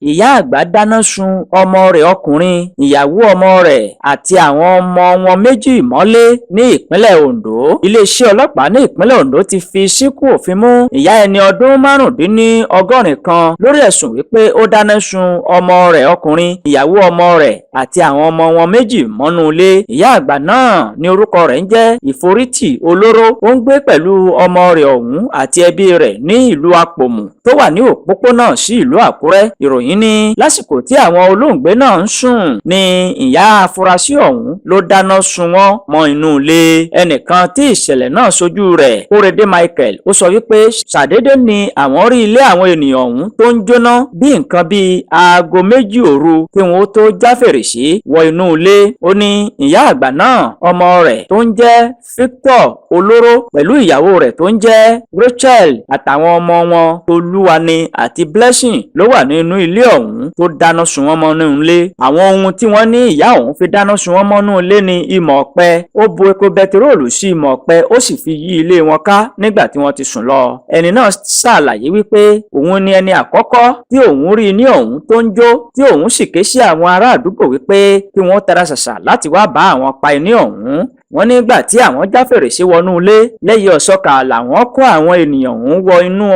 Ìyá àgbà dáná sun ọmọ rẹ̀ ọkùnrin, ìyàwó ọmọ rẹ̀ àti àwọn ọmọ wọn méjì mọ́lé ní ìpínlẹ̀ Ondo. Iléeṣẹ́ ọlọ́pàá ní ìpínlẹ̀ Ondo ti fi ṣìnkún òfin mú ìyá ẹni ọdún 85 kan lórí ẹ̀sùn wípé ó dáná sun ọmọ rẹ̀ ọkùnrin, ìyàwó ọmọ rẹ̀ àti àwọn ọmọ wọn méjì mọ́nú ilé. Ìyá àgbà náà ní orúkọ rẹ̀ ń jẹ́ Ìforítì Olóró. Ó ń gbé pẹ̀lú ọmọ rẹ̀ ọ̀hún àti ẹbí rẹ̀ ní ìlú Apòmù tó wà ní òpópónà sí ìlú Àkúrẹ́. Ìròyìn ní lásìkò tí àwọn olóògbé náà ń sùn ní ìyá afurasí ọ̀hún ló dáná sun wọ́n mọ́ inú ilé. Ẹnìkan tí ìṣẹ̀lẹ̀ náà ṣojú rẹ̀, Kórèdé Michael, ó sọ wípé ṣàdédé ni àwọn rí ilé àwọn ènìyàn ọ̀hún tó ń jóná bí nǹkan bíi aago 2 òru kí wọn ó tó já fèrèsé wọ inú ilé. Ó ní ìyá àgbà náà, ọmọ rẹ̀ tó ń jẹ́ Victor Olóró pẹ̀lú ìyàwó rẹ̀ tó ń jẹ́ Rachel àtàwọn ọmọ wọn Tolúwani àti Blessing ló wà nínú ilé ọ̀hún tó dáná sun wọ́n mọ́nú ilé. Àwọn ohun tí wọ́n ní ìyá ọ̀hún fi dáná sun wọ́n mọ́nú ilé ni imọ̀ ọ̀pẹ. Ó bu epo bẹtiróòlù sí imọ̀ ọ̀pẹ, ó sì fi yí ilé wọn ká nígbà tí wọ́n ti sùn lọ. Ẹni náà ṣàlàyé wípé òun ni ẹni àkọ́kọ́ tí òun rí ní ọ̀hún tó ń jó, tí òun sì ké sí àwọn ará àdúgbò wípé kí wọ́n tara ṣàṣà láti wá bá àwọn pa iná ọ̀hún. Wọ́n nígbà tí àwọn já fèrèsé wọnú ilé lẹ́yìn ọ̀sọ́kà làwọn kó àwọn ènìyàn ọ̀hún wọ inú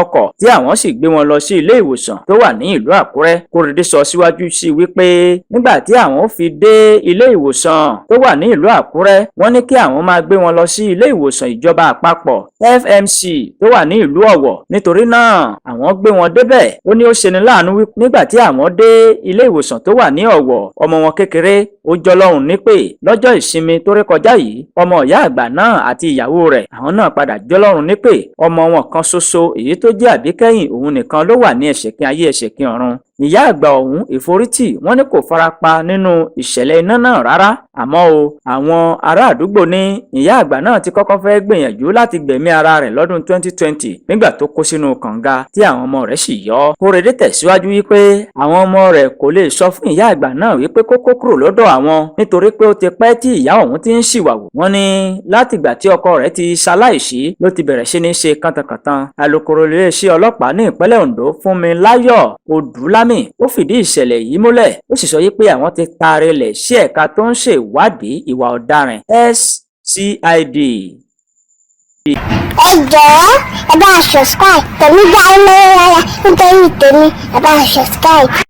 ọkọ̀, tí àwọn sì gbé wọn lọ sí ilé ìwòsàn tó wà ní ìlú Àkúrẹ́. Kórèdé sọ síwájú sí i wípé nígbà tí àwọn fi dé ilé ìwòsàn tó wà ní ìlú Àkúrẹ́, wọ́n ní kí àwọn máa gbé wọn lọ sí ilé ìwòsàn ìjọba àpapọ̀ FMC tó wà ní ìlú Ọ̀wọ̀. Nítorí náà, àwọn gbé wọn débẹ̀. Ó ní ó ṣeni láàánú wípé nígbà tí àwọn dé ilé ìwòsàn tó wà ní Ọ̀wọ̀, ọmọ wọn kékeré ó jọlọ́run nípè. Lọ́jọ́ ìsinmi tó rékọjá yìí, ọmọ ìyá àgbà náà àti ìyàwó rẹ̀, àwọn náà padà jọlọ́run nípè. Ọmọ wọn kan ṣoṣo, èyí tó jẹ́ àbíkẹ́yìn, òun nìkan ló wà ní ẹ̀ṣẹ̀kin ayé, ẹ̀ṣẹ̀kin ọ̀run. Ìyá àgbà ọ̀hún, Ìforítì, wọ́n ní kò fara pa nínú ìṣẹ̀lẹ̀ iná náà rárá. Àmọ́ o, àwọn ará àdúgbò ní ìyá àgbà náà ti kọ́kọ́ fẹ́ gbìyànjú láti gbẹ̀mí ara rẹ̀ lọ́dún 2020 nígbà tó kó sínú kànga tí àwọn ọmọ rẹ̀ sì yọ. Kórèdé tẹ̀síwájú wípé àwọn ọmọ rẹ̀ kò lè sọ fún ìyá àgbà náà wípé kó kó kúrò lọ́dọ̀ àwọn, nítorí pé ó ti pẹ́ tí ìyá ọ̀hún ti ń ṣìwàwù. Wọ́n ní látìgbà tí ọkọ rẹ̀ ti ṣaláìsí ló ti bẹ̀rẹ̀ sí ní ṣe kàntankàntan. Alukoro iléeṣẹ́ ọlọ́pàá ní ìpínlẹ̀ Ondo, Fúnmiláyọ̀ Odúlámì, ó fìdí ìṣẹ̀lẹ̀ yìí múlẹ̀. Ó sì sọ wípé àwọn ti taari rẹ̀ sí ẹ̀ka tó ń ṣèwádìí ìwà ọ̀daràn, SCID. Ẹ jọ̀ọ́, ẹ bá a subscribe. Tèmi dá lọ́wọ́ rárá, nítorí tèmi, ẹ bá a subscribe.